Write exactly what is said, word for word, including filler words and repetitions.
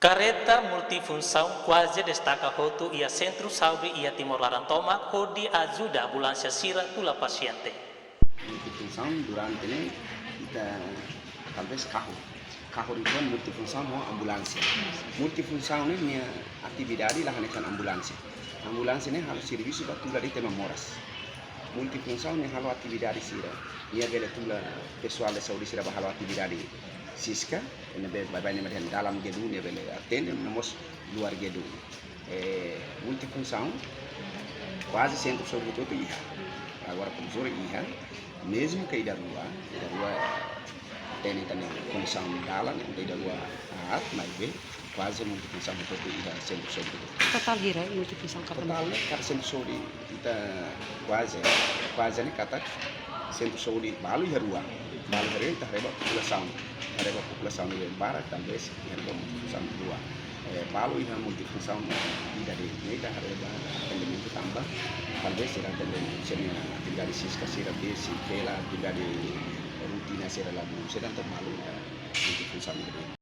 Karreta multifunsaun kuaze destaka hotu iha Sentru Saúde iha Timor laran tomak hodi ajuda ambulánsia sira tula pasiente. Multifunsaun durante ne'e ita talvés kahur. Kahur ida multifunsaun ho ambulánsia. Multifunsaun ne'e nia atividade la hanesan ambulánsia. Ambulánsia ne'e halo servisu ba tula de'it ema moras. Multifunsaun ne'e halo atividade sira. Nia bele tula pesoál de saúde sira ba halo atividade siska, ne'ebé baibain ne'e dalam gedung nia bele atende, no mós luar gedung. Eh, multifunsaun kuaze sentru saúde hotu-hotu iha. Agora, profesór iha, mezmu ke ida rua, ida rua tene tane kondisaun dalan, ida rua aat, maibé kuaze multifunsaun hotu-hotu iha sentru saúde. Totál hira multifunsaun kapan? Totál ne'e, kada sentru saúde ita kuaze, kuaze ne'e katak sentru saúde balu iha rua. Balu iha rua ita haree ba populasaun. Haree ba populasaun ne'ebé barak, talvés iha rua multifunsaun rua. Eh, balu iha multifunsaun ida de'it. Ne'e ita haree ba atendimentu tanba, talvés sira atende sira-nia atividade siska sira besik, hela atividade rutina sira la dún, sira entaun balu iha multifunsaun ida de'it.